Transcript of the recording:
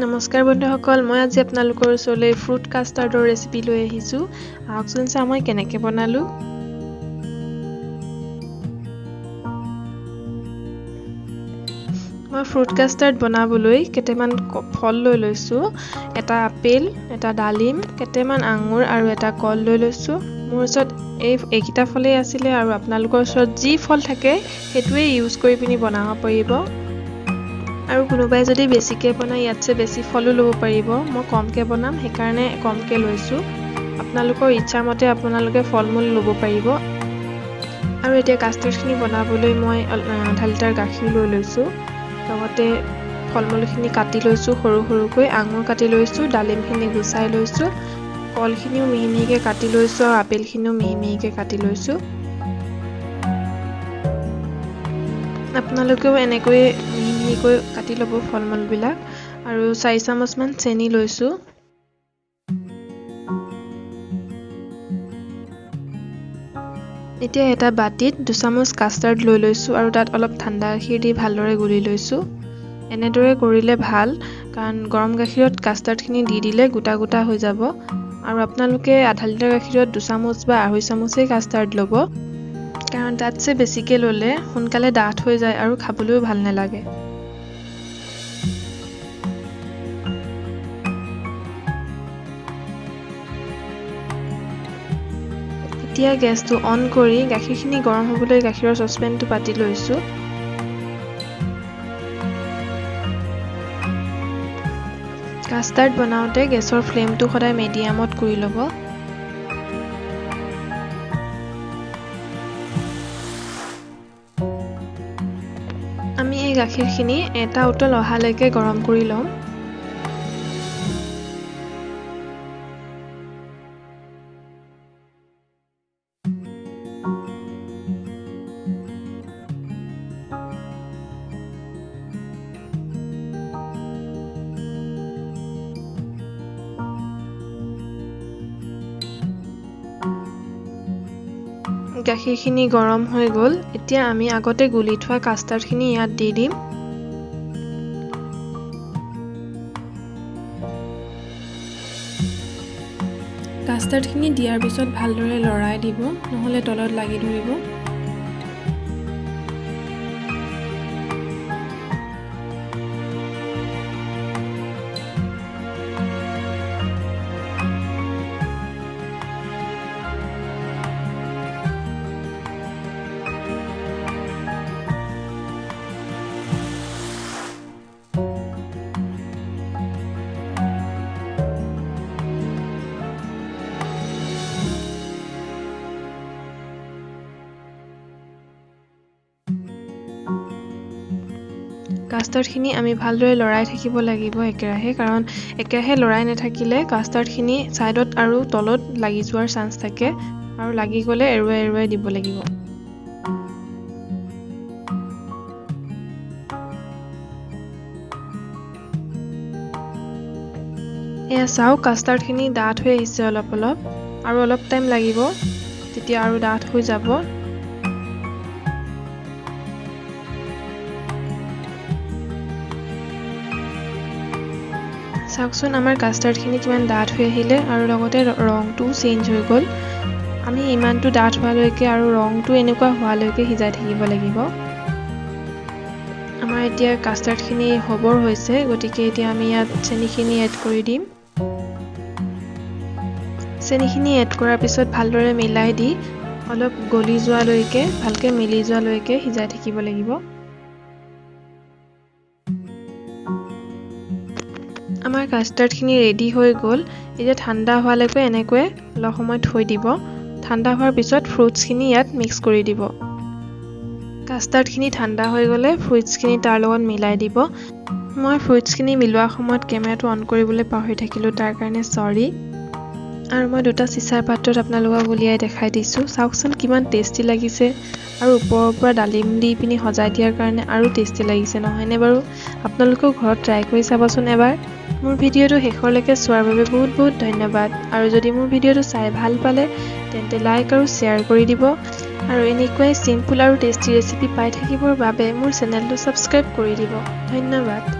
নমস্কাৰ বন্ধুসকল, মই আজি আপোনালোকৰ ওচৰলৈ ফ্ৰুট কাষ্টাৰ্ডৰ ৰেচিপি লৈ আহিছোঁ। আহকচোন চাওঁ মই কেনেকৈ বনালোঁ। মই ফ্ৰুট কাষ্টাৰ্ড বনাবলৈ কেইটামান ফল লৈ লৈছোঁ। এটা আপেল, এটা ডালিম, কেইটামান আঙুৰ আৰু এটা কল লৈ লৈছোঁ। মোৰ ওচৰত এইকেইটা ফলেই আছিলে আৰু আপোনালোকৰ ওচৰত যি ফল থাকে সেইটোৱেই ইউজ কৰি পিনি বনাব পাৰিব। আৰু কোনোবাই যদি বেছিকৈ বনায় ইয়াতছে বেছি ফলো ল'ব পাৰিব। মই কমকৈ বনাম, সেইকাৰণে কমকৈ লৈছোঁ। আপোনালোকৰ ইচ্ছামতে আপোনালোকে ফল মূল ল'ব পাৰিব। আৰু এতিয়া কাষ্টাৰ্ডখিনি বনাবলৈ মই আধা লিটাৰ গাখীৰ লৈ লৈছোঁ, লগতে ফল মূলখিনি কাটি লৈছোঁ সৰু সৰুকৈ। আঙুৰ কাটি লৈছোঁ, ডালিমখিনি গুচাই লৈছোঁ, কলখিনিও মিহি মিহিকৈ কাটি লৈছোঁ আৰু আপেলখিনিও মিহি মিহিকৈ কাটি লৈছোঁ। আপোনালোকেও এনেকৈয়ে মিহি মিহিকৈ কাটি ল'ব ফল মূলবিলাক। আৰু 4 চামুচমান চেনি লৈছোঁ। এতিয়া এটা বাতিত 2 চামুচ কাষ্টাৰ্ড লৈ লৈছোঁ আৰু তাত অলপ ঠাণ্ডা গাখীৰ দি ভালদৰে গুলি লৈছোঁ। এনেদৰে কৰিলে ভাল, কাৰণ গৰম গাখীৰত কাষ্টাৰ্ডখিনি দি দিলে গোটা গোটা হৈ যাব। আৰু আপোনালোকে আধা লিটাৰ গাখীৰত 2 চামুচ বা 2.5 চামুচেই কাষ্টাৰ্ড ল'ব, কাৰণ তাতছে বেছিকৈ ল'লে সোনকালে ডাঠ হৈ যায় আৰু খাবলৈও ভাল নালাগে। এতিয়া গেছটো অন কৰি গাখীৰখিনি গৰম হ'বলৈ গাখীৰৰ চচপেনটো পাতি লৈছোঁ। কাষ্টাৰ্ড বনাওঁতে গেছৰ ফ্লেমটো সদায় মিডিয়ামত কৰি ল'ব। আমি এই গাখীৰখিনি এটা উতল অহালৈকে গৰম কৰি ল'ম। গাখীৰখিনি গৰম হৈ গ'ল। এতিয়া আমি আগতে গুলি থোৱা কাষ্টাৰ্ডখিনি ইয়াত দি দিম। কাষ্টাৰ্ডখিনি দিয়াৰ পিছত ভালদৰে লৰাই দিব, নহ'লে তলত লাগি ধৰিব। কাষ্টাৰ্ডখিনি আমি ভালদৰে লৰাই থাকিব লাগিব একেৰাহে, কাৰণ একেৰাহে লৰাই নাথাকিলে কাষ্টাৰ্ডখিনি ছাইডত আৰু তলত লাগি যোৱাৰ চান্স থাকে আৰু লাগি গ'লে এৰুৱাই এৰুৱাই দিব লাগিব। এয়া চাওক, কাষ্টাৰ্ডখিনি ডাঠ হৈ আহিছে অলপ অলপ, আৰু অলপ টাইম লাগিব, তেতিয়া আৰু ডাঠ হৈ যাব। চাওকচোন আমাৰ কাষ্টাৰ্ডখিনি কিমান ডাঠ হৈ আহিলে আৰু লগতে ৰংটোও চেঞ্জ হৈ গ'ল। আমি ইমানটো ডাঠ হোৱালৈকে আৰু ৰংটো এনেকুৱা হোৱালৈকে সিজাই থাকিব লাগিব। আমাৰ এতিয়া কাষ্টাৰ্ডখিনি হ'বৰ হৈছে, গতিকে এতিয়া আমি ইয়াত চেনিখিনি এড কৰি দিম। চেনিখিনি এড কৰাৰ পিছত ভালদৰে মিলাই দি অলপ গলি যোৱালৈকে, ভালকৈ মিলি যোৱালৈকে সিজাই থাকিব লাগিব। আমাৰ কাষ্টাৰ্ডখিনি ৰেডি হৈ গ'ল। এতিয়া ঠাণ্ডা হোৱালৈকে এনেকৈ অলপ সময় থৈ দিব। ঠাণ্ডা হোৱাৰ পিছত ফ্ৰুটছখিনি ইয়াত মিক্স কৰি দিব। কাষ্টাৰ্ডখিনি ঠাণ্ডা হৈ গ'লে ফ্ৰুটছখিনি তাৰ লগত মিলাই দিব। মই ফ্ৰুটছখিনি মিলোৱাৰ সময়ত কেমেৰাটো অন কৰিবলৈ পাহৰি থাকিলোঁ, তাৰ কাৰণে চৰি। আৰু মই 2টা চিচাৰ পাত্ৰত আপোনালোকক উলিয়াই দেখাই দিছোঁ। চাওকচোন কিমান টেষ্টি লাগিছে আৰু ওপৰৰ পৰা ডালিম দি পিনি সজাই দিয়াৰ কাৰণে আৰু টেষ্টি লাগিছে, নহয়নে বাৰু? আপোনালোকেও ঘৰত ট্ৰাই কৰি চাবচোন এবাৰ। মোৰ ভিডিঅ'টো শেষলৈকে চোৱাৰ বাবে বহুত বহুত ধন্যবাদ। আৰু যদি মোৰ ভিডিঅ'টো চাই ভাল পালে তেন্তে লাইক আৰু শ্বেয়াৰ কৰি দিব। আৰু এনেকুৱাই চিম্পুল আৰু টেষ্টি ৰেচিপি পাই থাকিবৰ বাবে মোৰ চেনেলটো ছাবস্ক্ৰাইব কৰি দিব। ধন্যবাদ।